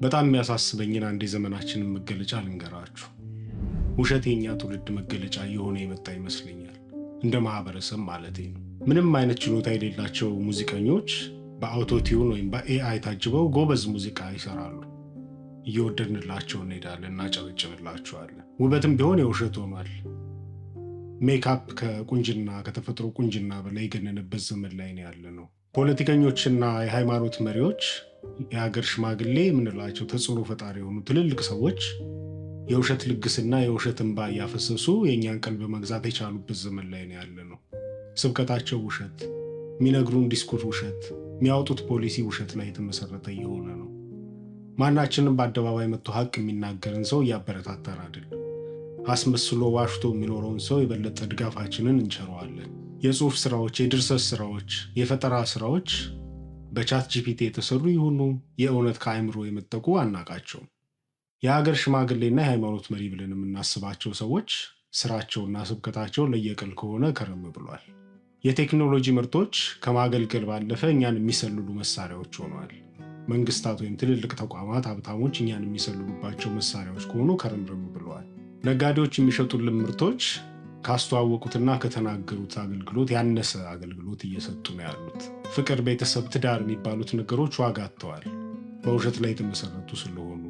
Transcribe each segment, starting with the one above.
በጣም የሚያሳስበኝን አንድ የዘመናችንን መገለጫ ልንገራችሁ። ውሸት የኛ ትውልድ መገለጫ እየሆነ የመጣ ይመስለኛል። እንደ ማህበረሰብ ማለቴ ነው። ምንም አይነት ችሎታ የሌላቸው ሙዚቀኞች በ auto-tune ወይም በ AI ታጅበው ጎበዝ ሙዚቃ ይሰራሉ። እየወደድንላቸው እንሄዳለን፣ እናጨበጭብላቸዋለን። ውበትም ቢሆን የውሸት ሆኗል። ሜካፕ ከቁንጅና፣ ከተፈጥሮ ቁንጅና በላይ የገነነበት ዘመን ላይ ነው ያለነው። ፖለቲከኞችና የሃይማኖት መሪዎች፣ የሀገር ሽማግሌ የምንላቸው ተጽዕኖ ፈጣሪ የሆኑ ትልልቅ ሰዎች የውሸት ልግስና፣ የውሸት እንባ እያፈሰሱ የእኛን ቀልብ መግዛት የቻሉበት ዘመን ላይ ነው ያለነው። ስብከታቸው ውሸት፣ የሚነግሩን ዲስኩር ውሸት፣ የሚያወጡት ፖሊሲ ውሸት ላይ የተመሰረተ እየሆነ ነው። ማናችንም በአደባባይ መጥቶ ሀቅ የሚናገርን ሰው እያበረታታን አይደለም። አስመስሎ ዋሽቶ የሚኖረውን ሰው የበለጠ ድጋፋችንን እንቸረዋለን። የጽሁፍ ስራዎች፣ የድርሰት ስራዎች፣ የፈጠራ ስራዎች በ ChatGPT የተሰሩ ይሁኑ የእውነት ከአእምሮ የመጠቁ አናቃቸውም። የሀገር ሽማግሌና የሃይማኖት መሪ ብለን የምናስባቸው ሰዎች ስራቸውና ስብከታቸው ለየቅል ከሆነ ከረም ብሏል። የቴክኖሎጂ ምርቶች ከማገልገል ባለፈ እኛን የሚሰልሉ መሳሪያዎች ሆነዋል። መንግስታት ወይም ትልልቅ ተቋማት፣ ሀብታሞች እኛን የሚሰልሉባቸው መሳሪያዎች ከሆኑ ከረምረም ብለዋል። ነጋዴዎች የሚሸጡልን ምርቶች ካስተዋወቁትና ከተናገሩት አገልግሎት ያነሰ አገልግሎት እየሰጡ ነው ያሉት። ፍቅር፣ ቤተሰብ፣ ትዳር የሚባሉት ነገሮች ዋጋ አጥተዋል። በውሸት ላይ የተመሰረቱ ስለሆኑ፣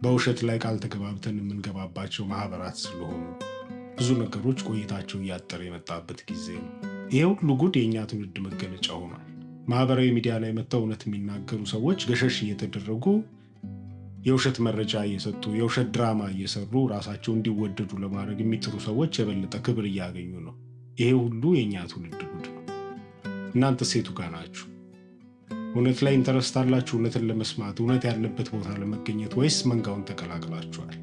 በውሸት ላይ ቃል ተገባብተን የምንገባባቸው ማህበራት ስለሆኑ ብዙ ነገሮች ቆይታቸው እያጠረ የመጣበት ጊዜ ነው። ይሄ ሁሉ ጉድ የእኛ ትውልድ መገለጫ ሆኗል። ማህበራዊ ሚዲያ ላይ መጥተው እውነት የሚናገሩ ሰዎች ገሸሽ እየተደረጉ፣ የውሸት መረጃ እየሰጡ፣ የውሸት ድራማ እየሰሩ ራሳቸው እንዲወደዱ ለማድረግ የሚጥሩ ሰዎች የበለጠ ክብር እያገኙ ነው። ይሄ ሁሉ የእኛ ትውልድ ጉድ ነው። እናንተ የቱ ጋር ናችሁ? እውነት ላይ interest አላችሁ? እውነትን ለመስማት፣ እውነት ያለበት ቦታ ለመገኘት ወይስ መንጋውን ተቀላቅላችኋል?